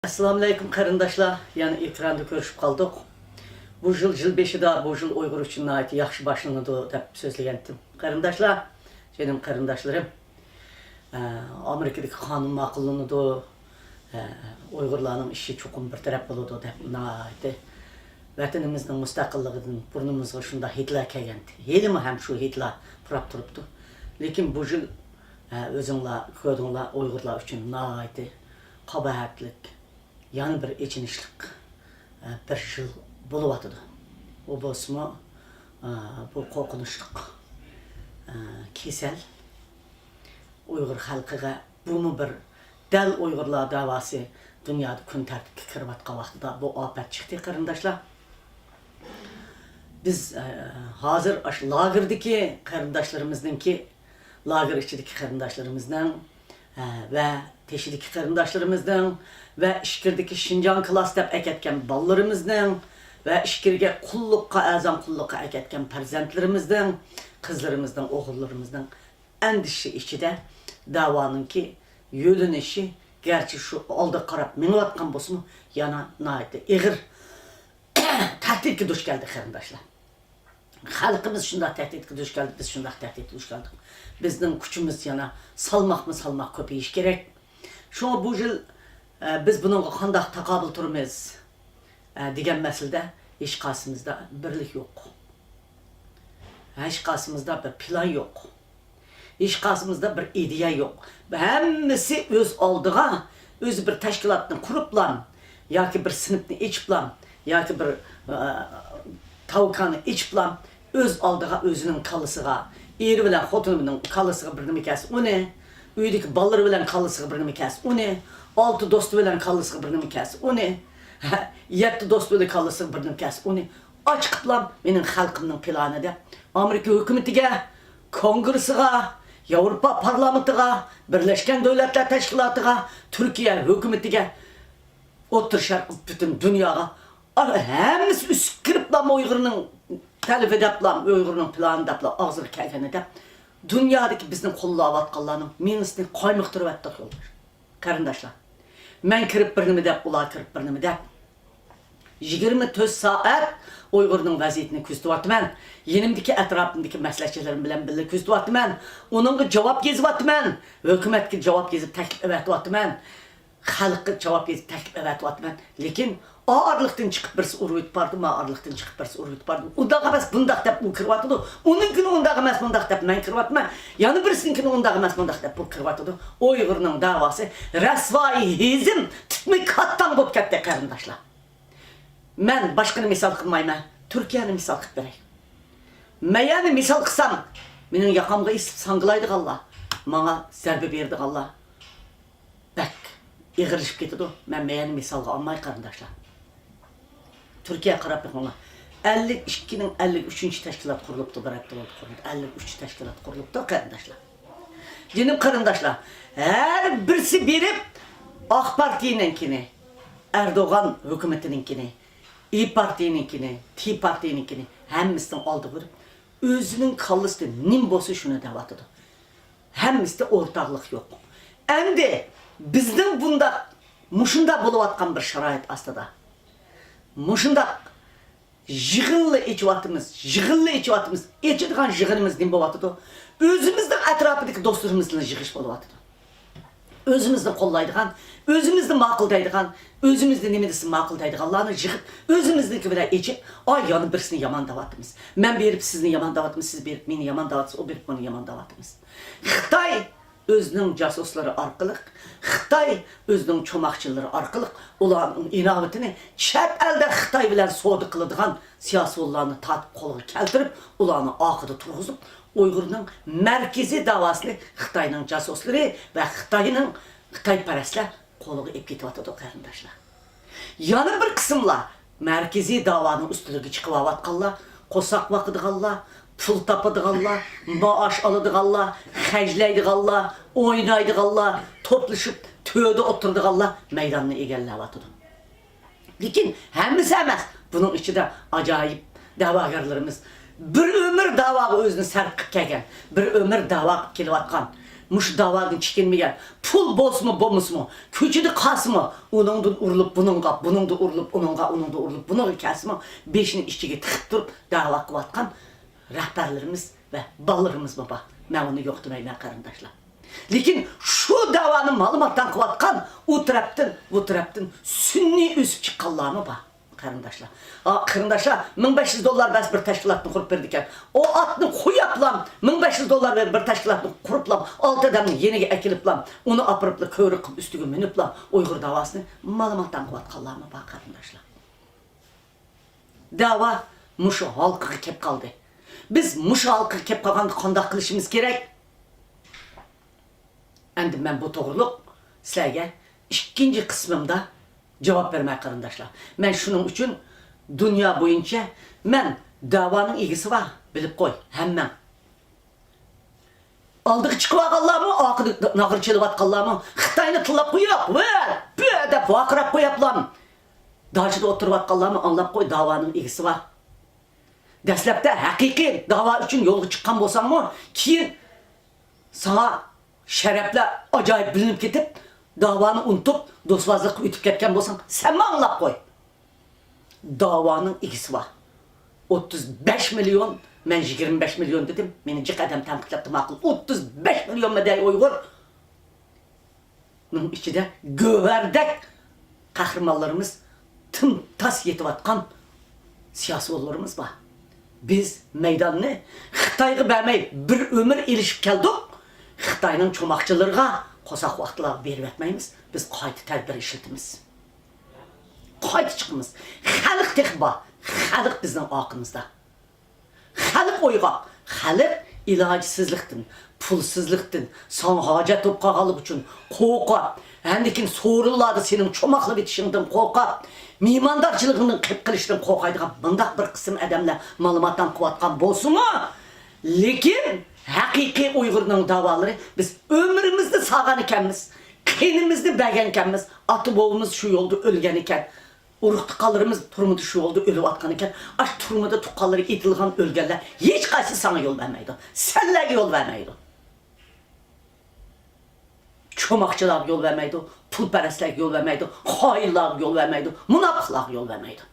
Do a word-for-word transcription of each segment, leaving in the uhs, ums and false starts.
ئەسسالامۇئەلەيكۇم قېرىنداشلار، يەنە ئېكراندا كۆرۈشۈپ قالدۇق. بۇ يىل، يىل بېشىدا بۇ يىل ئۇيغۇر ئۈچۈن ناھايىتى ياخشى باشلىنىدۇ دەپ سۆزلىگەنتىم. قېرىنداشلار، جېنىم قېرىنداشلىرىم، ئە، ئامېرىكىدىكى قانۇن ماقۇللىنىدۇ، ئە، ئۇيغۇرلارنىڭ ئىشى چوقۇم بىر تەرەپ بولىدۇ دەپ ناھايىتى ۋەتىنىمىزنىڭ مۇستەقىللىقىدىن بۇرنىمىزغا شۇنداق ھىدلار كەلگەنتى. ھېلىمۇ ھەم شۇ ھىدلار پۇراپ تۇرۇپتۇ. لېكىن بۇ يىل، ئە، ئۆزۈڭلار كۆردۈڭلار، ئۇيغۇرلار ئۈچۈن ناھايىتى قاباھەتلىك، يەنە بىر ئېچىنىشلىق، ئە، بىر يىل بولۇۋاتىدۇ. ئۇ بولسىمۇ، ئە، بۇ قورقۇنچلۇق، ئە، كېسەل ئۇيغۇر خەلقىگە، بۇمۇ بىر دەل ئۇيغۇرلار دەۋاسى دۇنيادا كۈن تەرتىپكە كىرىۋاتقان ۋاقتىدا بۇ ئاپەت چىقتى، قېرىنداشلار. بىز، ئە، ھازىر ئاشۇ لاگېردىكى قېرىنداشلىرىمىزنىڭكى، لاگېر ئىچىدىكى قېرىنداشلىرىمىزنىڭ، ئە، ۋە تېشىدىكى قېرىنداشلىرىمىزنىڭ ۋە ئىچكىرىدىكى شىنجاڭ كىلاس دەپ ئەكەتكەن بالىلىرىمىزنىڭ ۋە ئىچكىرىگە قۇللۇققا، ئەرزان قۇللۇققا ئەكەتكەن پەرزەنتلىرىمىزنىڭ، قىزلىرىمىزنىڭ، ئوغۇللىرىمىزنىڭ ئەندىشە ئىچىدە دەۋانىڭكى يۆنىلىشى، گەرچە شۇ ئالدىغا قاراپ مېڭىۋاتقان بولسىمۇ، يەنە ناھايىتى ئېغىر تەھدىتكە دۇچ كەلدى، قېرىنداشلار. خەلقىمىز شۇنداق تەھدىتكە دۇچ كەلدى، بىز شۇنداق تەھدىتكە دۇچ كەلدۇق. بىزنىڭ كۈچىمىز يەنە سالماقمۇ سالماق كۆپىيىشى كېرەك. شۇڭا بۇ يىل، ئە، بىز بۇنىڭغا قانداق تاقابىل تۇرىمىز، ئە، دېگەن مەسىلىدە ھېچقايسىمىزدا بىرلىك يوق. ھېچقايسىمىزدا بىر پىلان يوق. ھېچقايسىمىزدا بىر ئىدىيە يوق. ھەممىسى ئۆز ئالدىغا، ئۆزى بىر تەشكىلاتنى قۇرۇپلا، ياكى بىر سىنىپنى ئېچىپلا، ياكى بىر، ئە، تاۋكاننى ئېچىپلا، ئۆز ئالدىغا، ئۆزىنىڭ كاللىسىغا، ئېرى بىلەن خوتۇنىنىڭ كاللىسىغا بىر نېمە كەلسە ئۇنى، ئۆيدىكى بالىلىرى بىلەن كاللىسىغا بىر نېمە كەلسە ئۇنى، ئالتە دوستى بىلەن كاللىسىغا بىر نېمە كەلسە ئۇنى، يەتتە دوستى بىلەن كاللىسىغا بىر نېمە كەلسە ئۇنى، ئاچىقىپلا مېنىڭ خەلقىمنىڭ پىلانى دەپ، ئامېرىكا ھۆكۈمىتىگە، كونگرېسىغا، ياۋروپا پارلامېنتىغا، بىرلەشكەن دۆلەتلەر تەشكىلاتىغا، تۈركىيە ھۆكۈمىتىگە، ئوتتۇرا شەرق، پۈتۈن دۇنياغا، ئا، ھەممىسى ئۈسكۈپ كىرىپلا ئۇيغۇرنىڭ تەلىپى دەپلا، ئۇيغۇرنىڭ پىلانى دەپلا ئاغزىغا كەلگەننى دەپ، دۇنيادىكى بىزنى قوللاۋاتقانلارنىڭ مېڭىسىنى قايمۇقتۇرۇۋەتتۇق، يولداش. قېرىنداشلار، مەن كىرىپ بىر نېمە دەپ، ئۇلار كىرىپ بىر نېمە دەپ، يىگىرمە تۆت سائەت ئۇيغۇرنىڭ ۋەزىيىتىنى كۆزىتىۋاتىمەن. يېنىمدىكى، ئەتراپىمدىكى مەسلىھەتچىلىرىم بىلەن بىللە كۆزىتىۋاتىمەن. ئۇنىڭغا جاۋاب يېزىۋاتىمەن. ھۆكۈمەتكە جاۋاب يېزىپ تەكلىپ ئەۋەتىۋاتىمەن. خەلققە جاۋاب يېزىپ تەكلىپ ئەۋەتىۋاتىمەن. لېكىن ئا ئارىلىقتىن چىقىپ بىرسى ئۇرۇۋېتىپ باردى، ما ئارىلىقتىن چىقىپ بىرسى ئۇرۇۋېتىپ باردى. ئۇنداق ئەمەس، بۇنداق دەپ ئۇ كىرىۋاتىدۇ. ئۇنىڭكىنى ئۇنداق ئەمەس، مۇنداق دەپ مەن كىرىۋاتىمەن. يەنە بىرسىنىڭكىنى ئۇنداق ئەمەس، مۇنداق دەپ بۇ كىرىۋاتىدۇ. ئۇيغۇرنىڭ دەۋاسى رەسۋايى، ھېزىم، تىتمى كاتتاڭ بولۇپ كەتتى، قېرىنداشلار. مەن باشقىنى مىسال قىلمايمەن، تۈركىيەنى مىسال قىلىپ بېرەي. مەيەنى مىسال قىلسام، مېنىڭ ياقامغا ئېسىپ ساڭگىلايدىغانلار، ماڭا زەربە بېرىدىغانلار بەك ئېغىرلىشىپ كېتىدۇ. مەن مەيەنى مىسالغا ئالماي، قېرىنداشلار. تۈركىيەگە قاراپ بېقىڭلار. ئەللىك ئىككىنىڭ ئەللىك ئۈچىنچى تەشكىلات قۇرۇلۇپتۇ، بىر ھەپتە بولدى قۇرۇلدى. ئەللىك ئۈچ تەشكىلات قۇرۇلۇپتۇ، قېرىنداشلار. جېنىم قېرىنداشلار، ھەر بىرسى بېرىپ ئاق پارتىيىنىڭكىنى، ئەردوغان ھۆكۈمىتىنىڭكىنى، ئىي پارتىيىنىڭكىنى، تىي پارتىيىنىڭكىنى، ھەممىسىنىڭ ئالدىغا بېرىپ، ئۆزىنىڭ كاللىسىدا نېمە بولسا شۇنى دەۋاتىدۇ. ھەممىسىدە ئورتاقلىق يوق. ئەمدى بىزنىڭ بۇنداق، مۇشۇنداق بولۇۋاتقان بىر شارائىت ئاستىدا، مۇشۇنداق يىغىنلا ئېچىۋاتىمىز، يىغىنلا ئېچىۋاتىمىز. ئېچىدىغان يىغىنىمىز نېمە بولۇۋاتىدۇ؟ ئۆزىمىزنىڭ ئەتراپىدىكى دوستلىرىمىز بىلەن يىغىش بولۇۋاتىدۇ. ئۆزىمىزنى قوللايدىغان، ئۆزىمىزنى ماقۇلدايدىغان، ئۆزىمىزنى نېمە دېسە ماقۇلدايدىغانلارنى يىغىپ، ئۆزىمىزنىڭكى بىلەن ئېچىپ، ئا، يەنە بىرسىنى يامان دەۋاتىمىز. مەن بېرىپ سىزنى يامان دەۋاتىمىز، سىز بېرىپ مېنى يامان دەۋاتىسىز، ئۇ بېرىپ مانا يامان دەۋاتىمىز. خىتاي ئۆزىنىڭ جاسۇسلىرى ئارقىلىق، خىتاي ئۆزىنىڭ چوماقچىلىرى ئارقىلىق ئۇلارنىڭ ئىناۋىتىنى چەت ئەلدە خىتاي بىلەن سودا قىلىدىغان سىياسىيونلارنى تارتىپ قولىغا كەلتۈرۈپ، ئۇلارنى ئارقىدا تۇرغۇزۇپ، ئۇيغۇرنىڭ مەركىزىي دەۋاسىنى خىتاينىڭ جاسۇسلىرى ۋە خىتاينىڭ، خىتايپەرەسلەر قولىغا ئېلىپ كېتىۋاتىدۇ، قېرىنداشلار. يەنە بىر قىسىملار، مەركىزىي دەۋانىڭ ئۈستىلىرىگە چىقىۋاتقانلار، قورساق باقىدىغانلار، پۇل تاپىدىغانلار، مائاش ئالىدىغانلار، خەجلەيدىغانلار، ئوينايدىغانلار، توپلىشىپ تۆردە ئولتۇرىدىغانلار مەيداننى ئىگىلەۋاتىدۇ. لېكىن ھەممىسى ئەمەس، بۇنىڭ ئىچىدە ئاجايىپ دەۋاگەرلىرىمىز، بىر ئۆمۈر دەۋاغا ئۆزىنى سەرپ قىلىپ كەلگەن، بىر ئۆمۈر دەۋا قىلىپ كېلىۋاتقان، مۇشۇ داۋادىن چېكىنمىگەن، پۇل بولسىمۇ بولمىسىمۇ، كوچىدا قالسىمۇ، ئۇنىڭدىن ئۇرۇلۇپ بۇنىڭغا، بۇنىڭدىن ئۇرۇلۇپ ئۇنىڭغا، ئۇنىڭدىن ئۇرۇلۇپ بۇنىڭغا كەلسىمۇ، بېشىنى ئىچىگە تىقىپ تۇرۇپ داۋا قىلىۋاتقان رەھبەرلىرىمىز ۋە بالىلىرىمىزمۇ بار. مەن ئۇنى يوق دېمەيمەن، قېرىنداشلار. لېكىن شۇ داۋانى مالىماتاڭ قىلىۋاتقان ئۇ تەرەپتىن، بۇ تەرەپتىن سۈنئىي ئۆسۈپ چىققانلارمۇ بار، قېرىنداشلار. ئا، قېرىنداشلار، مىڭ بەش يۈز دوللار بەرسە بىر تەشكىلاتنى قۇرۇپ بېرىدىكەن. ئۇ ئاتنى قوياپلا، مىڭ بەش يۈز دوللار بېرىپ بىر تەشكىلاتنى قۇرۇپلا، ئالتە ئادەمنى يېنىگە ئەكېلىپلا، ئۇنى ئاپىرىپلا، كۆۋرۈك قىلىپ ئۈستىگە مىنىپلا، ئۇيغۇر داۋاسىنى مالىماتاڭ قىلىۋاتقانلارمۇ بار، قېرىنداشلار. داۋا مۇشۇ ھالقىغا كەپ قالدى. بىز مۇشۇ ھالقىغا كەپ قالغاندا قانداق قىلىشىمىز كېرەك؟ ئەمدى مەن بۇ توغرۇلۇق سىلەرگە ئىككىنچى قىسمىمدا جاۋاب بېرىمەن، قېرىنداشلار. مەن شۇنىڭ ئۈچۈن دۇنيا بويىچە مەن داۋانىڭ ئىگىسى بار، بىلىپ قوي، ھەممەڭ. ئالدىغا چىقىۋالغانلارمۇ، ئارقىدا ناغرا چېلىۋاتقانلارمۇ، خىتاينى تىللاپ قويۇپ، ۋە، بۆ دەپ ۋارقىراپ قويۇپلام. داچىدا ئولتۇرۇۋاتقانلارمۇ ئاڭلاپ قوي، داۋانىڭ ئىگىسى بار. دەسلەپتە ھەقىقىي داۋا ئۈچۈن يولغا چىققان بولساڭمۇ، كېيىن ساڭا شەرەپلەر ئاجايىپ بىلىنىپ كېتىپ، داۋانى ئۇنتۇپ، دوستۋازلىققا ئۆتۈپ كەتكەن بولساڭ، سەنمۇ ئاڭلاپ قوي. داۋانىڭ ئىگىسى بار. ئوتتۇز بەش مىليون، مەن يىگىرمە بەش مىليون دېدىم. مېنى جىق ئادەم تەنقىدلەپتۇ، ماقۇل. ئوتتۇز بەش مىليون مەدەي ئۇيغۇر. نىڭ ئىچىدە گۆھەردەك قەھرىمانلىرىمىز، تىمتاس يېتىۋاتقان سىياسىيونلىرىمىز بار. بىز مەيداننى خىتايغا بەرمەي بىر ئۆمۈر ئېلىشىپ كەلدۇق. خىتاينىڭ چوماقچىلىرىغا، قورساق ۋاقتىلارغا بېرىۋەتمەيمىز. بىز قايتا تەدبىر ئىشلىتىمىز. قايتا چىقىمىز. خەلق تېخى بار. خەلق بىزنىڭ ئارقىمىزدا. خەلق ئويغاق. خەلق ئىلاجسىزلىقتىن، پۇلسىزلىقتىن، ساڭا ھاجەت بولۇپ قالغانلىقى ئۈچۈن قورقۇپ، ھەمدىكىن سورۇنلاردا سېنىڭ چوماقلاپ ئېتىشىڭدىن قورقۇپ، مېھماندارچىلىقىڭدىن قېپقېلىشتىن قورقايدىغان مۇنداق بىر قىسىم ئادەملەر مالىماتاڭ قىلىۋاتقان بولسىمۇ، لېكىن ھەقىقىي ئۇيغۇرنىڭ داۋالىرى، بىز ئۆمرىمىزنى سالغان ئىكەنمىز، قېنىمىزنى بەرگەن ئىكەنمىز، ئاتا-بوۋىمىز شۇ يولدا ئۆلگەن ئىكەن. ئۇرۇق-تۇغقانلىرىمىز تۈرمىدە شۇ يولدا ئۆلۈۋاتقان ئىكەن. ئاشۇ تۈرمىدە تۇغقانلىرى ئېتىلغان، ئۆلگەنلەر ھېچقايسى ساڭا يول بەرمەيدۇ. سەنلەرگە يول بەرمەيدۇ. چوماقچىلارغا يول بەرمەيدۇ، پۇلپەرەسلەرگە يول بەرمەيدۇ، خائىنلارغا يول بەرمەيدۇ، مۇناپىقلارغا يول بەرمەيدۇ.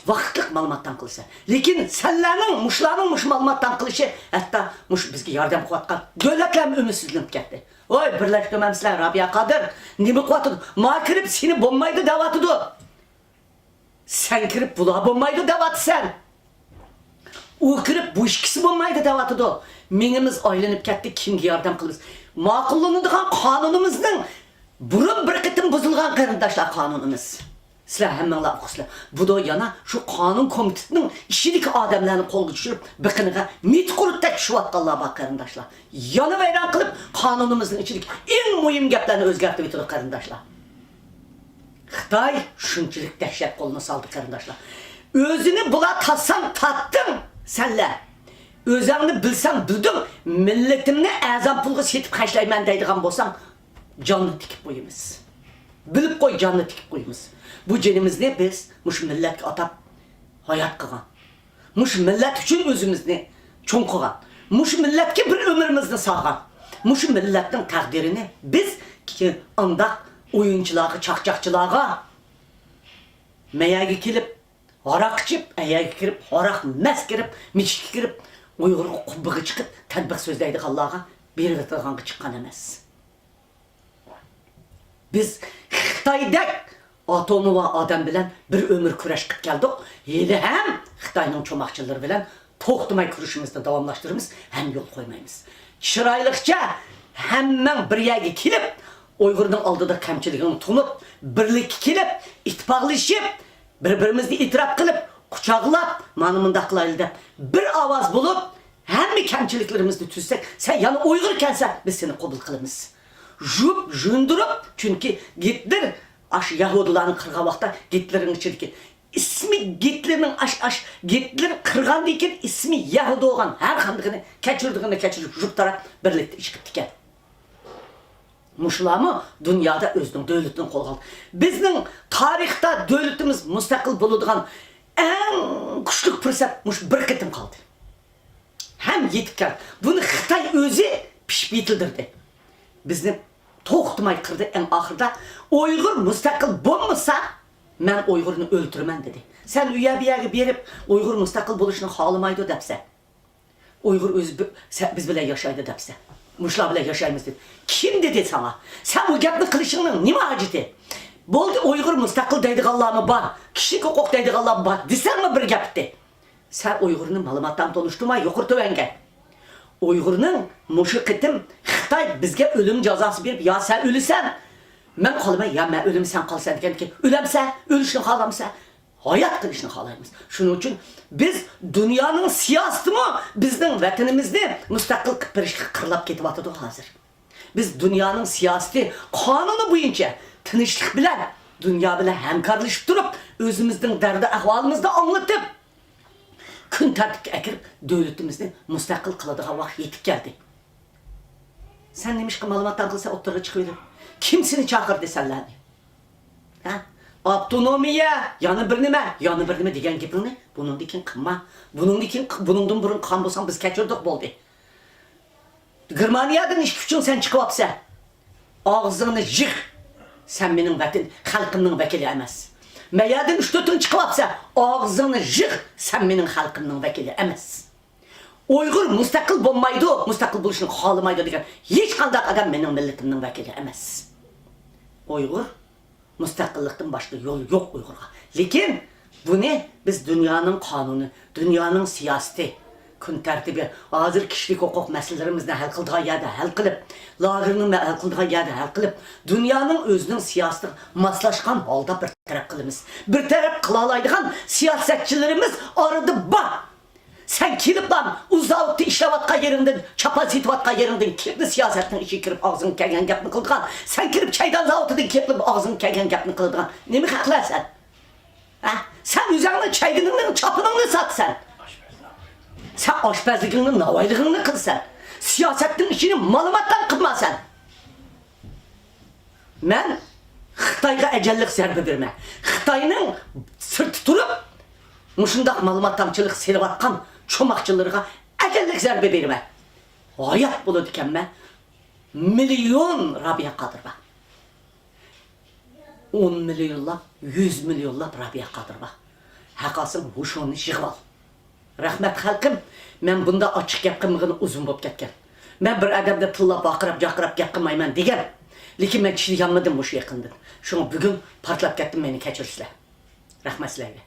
ۋاقىتلىق مالىماتاڭ قىلىسەن. لېكىن سەنلەرنىڭ، مۇشۇلارنىڭ مۇشۇ مالىماتاڭ قىلىشى ھەتتا مۇشۇ بىزگە ياردەم قىلىۋاتقان دۆلەتلەرمۇ ئۈمىدسىزلىنىپ كەتتى. ۋاي، بىرلەشتۈرمەمسىلەر، رابىيە قادىر؟ نېمە قىلىۋاتىدۇ؟ ما كىرىپ سېنى بولمايدۇ دەۋاتىدۇ. سەن كىرىپ بۇلار بولمايدۇ دەۋاتىسەن. ئۇ كىرىپ بۇ ئىككىسى بولمايدۇ دەۋاتىدۇ. مېڭىمىز ئايلىنىپ كەتتى، كىمگە ياردەم قىلىمىز؟ ماقۇللىنىدىغان قانۇنىمىزنىڭ بۇرۇن بىر قېتىم بۇزۇلغان، قېرىنداشلار، قانۇنىمىز. سىلەر ھەممىڭلار ئۇقىسىلەر. بۇ دو يەنە شۇ قانۇن كومىتېتىنىڭ ئىچىدىكى ئادەملەرنى قولغا چۈشۈرۈپ، بېقىنىغا مىت قۇرۇتتەك چۈشۈۋاتقانلار بار، قېرىنداشلار. يانا ۋەيران قىلىپ، قانۇنىمىزنىڭ ئىچىدىكى ئەڭ مۇھىم گەپلەرنى ئۆزگەرتىۋېتىدۇ، قېرىنداشلار. خىتاي شۇنچىلىك دەھشەت قولىنى سالدى، قېرىنداشلار. ئۆزىنى بۇلار تاتساڭ تاتتىڭ سەنلەر. ئۆزۈڭنى بىلسەڭ بىلدىڭ، مىللىتىمنى ئەرزان پۇلغا سېتىپ خەجلەيمەن دەيدىغان بولساڭ، جاننى تىكىپ قويىمىز. بىلىپ قوي، جاننى تىكىپ قويىمىز. بۇ جېنىمىزنى بىز مۇشۇ مىللەتكە ئاتاپ ھايات قىلغان. مۇشۇ مىللەت ئۈچۈن ئۆزىمىزنى چوڭ قىلغان. مۇشۇ مىللەتكە بىر ئۆمرىمىزنى سالغان. مۇشۇ مىللەتنىڭ تەقدىرىنى بىز كېيىن ئانداق ئويۇنچىلارغا، چاقچاقچىلارغا، مەيەرگە كېلىپ، ھاراق ئىچىپ، ئەيەرگە كىرىپ، ھاراق مەس كىرىپ، مىچىتكە كىرىپ، ئۇيغۇرغا قۇببىغا چىقىپ، تەنبىھ سۆزلەيدىغانلارغا بېرىۋېتىدىغانغا چىققان ئەمەس. بىز خىتايدەك ئاتومى بار ئادەم بىلەن بىر ئۆمۈر كۈرەش قىلىپ كەلدۇق. ھېلىھەم خىتاينىڭ چوماقچىلىرى بىلەن توختىماي كۈرىشىمىزنى داۋاملاشتۇرىمىز ھەم يول قويمايمىز. چىرايلىقچە ھەممەڭ بىر يەرگە كېلىپ، ئۇيغۇرنىڭ ئالدىدا كەمچىلىكىڭنى تونۇپ، بىرلىككە كېلىپ، ئىتتىپاقلىشىپ، بىر-بىرىمىزنى ئېتىراپ قىلىپ، قۇچاقلاپ، مانا مۇنداق قىلايلى دەپ، بىر ئاۋاز بولۇپ، ھەممە كەمچىلىكلىرىمىزنى تۈزسەك، سەن يەنە ئۇيغۇر ئىكەنسەن، بىز سېنى قوبۇل قىلىمىز. يۇيۇپ، يۇيۇندۇرۇپ، چۈنكى گىتلېر ئاشۇ يەھۇدىيلارنى قىرغان ۋاقىتتا گىتلېرنىڭ ئىچىدىكى ئىسمى، گىتلېرنىڭ ئاش-، ئاش-، گىتلېر قىرغاندىن كېيىن ئىسمى يەھۇدىي بولغان ھەر قاندىقىنى كەچۈرىدىغىنىنى كەچۈرۈپ، يۇرت تاراپ بىرلىكتە ئىش قىپتىكەن. مۇشۇلارمۇ دۇنيادا ئۆزىنىڭ دۆلىتىنى قولغا ئالدى. بىزنىڭ تارىختا دۆلىتىمىز مۇستەقىل بولىدىغان ئەڭ كۈچلۈك پۇرسەت مۇشۇ بىر قېتىم قالدى. ھەم يېتىپ كەلدى. بۇنى خىتاي ئۆزى پىشىپ يېتىلدۈردى. بىزنى توختىماي قىردى. ئەڭ ئاخىرىدا ئۇيغۇر مۇستەقىل بولمىسا، مەن ئۇيغۇرنى ئۆلتۈرىمەن دېدى. سەن ئۇ يەر بۇ يەرگە بېرىپ، ئۇيغۇر مۇستەقىل بولۇشنى خالىمايدۇ دەپسەن. ئۇيغۇر ئۆزى بى-، سە-، بىز بىلەن ياشايدۇ دەپسەن. مۇشۇلار بىلەن ياشايمىز دەپ. كىم دېدى ساڭا؟ سەن بۇ گەپنى قىلىشىڭنىڭ نېمە ھاجىتى؟ بولدى، ئۇيغۇر مۇستەقىل دەيدىغانلارمۇ بار، كىشىلىك ھوقۇق دەيدىغانلارمۇ بار دېسەڭمۇ بىر گەپتى. سەن ئۇيغۇرنى مالىماتاڭ تونۇشتۇرما يۇقىرى تۆۋەنگە. ئۇيغۇرنىڭ مۇشۇ قېتىم خىتاي بىزگە ئۆلۈم جازاسى بېرىپ، يا سەن ئۆلىسەن، مەن قالىمەن، يا مەن ئۆلىمەن، سەن قالىسەن دېگەندىكىن، ئۆلەمسە، ئۆلۈشنى خالامسا، ھايات قېلىشنى خالايمىز. شۇنىڭ ئۈچۈن بىز دۇنيانىڭ سىياسىتىمۇ بىزنىڭ ۋەتىنىمىزنى مۇستەقىل قىلىپ بېرىشكە قىرلاپ كېتىۋاتىدۇ ھازىر. بىز دۇنيانىڭ سىياسىتى قانۇنى بويىچە تىنچلىق بىلەن دۇنيا بىلەن ھەمكارلىشىپ تۇرۇپ، ئۆزىمىزنىڭ دەردى ئەھۋالىمىزنى ئاڭلىتىپ، كۈن تەرتىپكە ئەكىرىپ، دۆلىتىمىزنى مۇستەقىل قىلىدىغان ۋاقىت يېتىپ كەلدى. سەن نېمىشقا مالىماتاڭ قىلسا ئوتتۇرىغا چىقىۋېرىپ، كىم سېنى چاقىردى سەنلەرنى؟ ھە؟ ئاپتونومىيە، يەنە بىر نېمە، يەنە بىر نېمە دېگەن گېپىڭنى بۇنىڭدىن كېيىن قىلما. بۇنىڭدىن كېيىن، بۇنىڭدىن بۇرۇن قىلغان بولساڭ، بىز كەچۈردۇق، بولدى. گېرمانىيەدىن ئىش كۈچۈڭ سەن چىقىۋاپسەن. ئاغزىڭنى يىغ. سەن مېنىڭ ۋەتىن، خەلقىمنىڭ ۋەكىلى ئەمەس. مەيەردىن ئۈچ تۆتۈڭ چىقىۋاپسەن. ئاغزىڭنى يىغ. سەن مېنىڭ خەلقىمنىڭ ۋەكىلى ئەمەس. ئۇيغۇر مۇستەقىل بولمايدۇ، مۇستەقىل بولۇشنى خالىمايدۇ دېگەن ھېچقانداق ئادەم مېنىڭ مىللىتىمنىڭ ۋەكىلى ئەمەس. ئۇيغۇر مۇستەقىللىقتىن باشقا يول يوق ئۇيغۇرغا. لېكىن بۇنى بىز دۇنيانىڭ قانۇنى، دۇنيانىڭ سىياسىتى، كۈن تەرتىپى، ھازىر كىشىلىك ھوقۇق مەسىلىلىرىمىزنى ھەل قىلىدىغان يەردە ھەل قىلىپ، لاگېرنى ھەل قىلىدىغان يەردە ھەل قىلىپ، دۇنيانىڭ ئۆزىنىڭ سىياسىتىگە ماسلاشقان ھالدا بىر تەرەپ قىلىمىز. بىر تەرەپ قىلالايدىغان سىياسەتچىلىرىمىز ئارىدا بار. سەن كېلىپلا ئۇ زاۋۇتتا ئىشلەۋاتقان يېرىڭدىن، چاپان سېتىۋاتقان يېرىڭدىن كېلىپلا سىياسەتنىڭ ئىچىگە كىرىپ ئاغزىڭغا كەلگەن گەپنى قىلىدىغان، سەن كىرىپ چايدان زاۋۇتىدىن كېلىپلا ئاغزىڭغا كەلگەن گەپنى قىلىدىغان نېمە خەقلەر سەن؟ ھە؟ سەن ئۆزۈڭنىڭ چايدىنىڭنى، چاپىنىڭنى ساتىسەن. سەن ئاشپەزلىكىڭنى، ناۋايلىقىڭنى قىلىسەن. سىياسەتنىڭ ئىچىنى مالىماتاڭ قىلما سەن. مەن خىتايغا ئەجەللىك زەربە بېرىمەن. خىتاينىڭ سىرتتا تۇرۇپ، مۇشۇنداق مالىماتاڭچىلىق سېلىۋاتقان چوماقچىلىرىغا ئەجەللىك زەربە بېرىمەن. ھايات بولىدىكەنمەن، مىليون رابىيە قادىر بار. ئون مىليونلاپ، يۈز مىليونلاپ رابىيە قادىر بار. ھەققاسىڭ ھوشۇڭنى يىغىۋال. رەھمەت خەلقىم، مەن بۇنداق ئاچچىق گەپ قىلمىغىنى ئۇزۇن بولۇپ كەتكەن. مەن بىر ئادەمدە تىللاپ، ۋارقىراپ، جارقىراپ گەپ قىلمايمەن دېگەن. لېكىن مەن چىدىيالمىدىم مۇشۇ يېقىندىن. شۇڭا بۈگۈن پارتلاپ كەتتىم، مېنى كەچۈرسىلەر. رەھمەت سىلەرگە.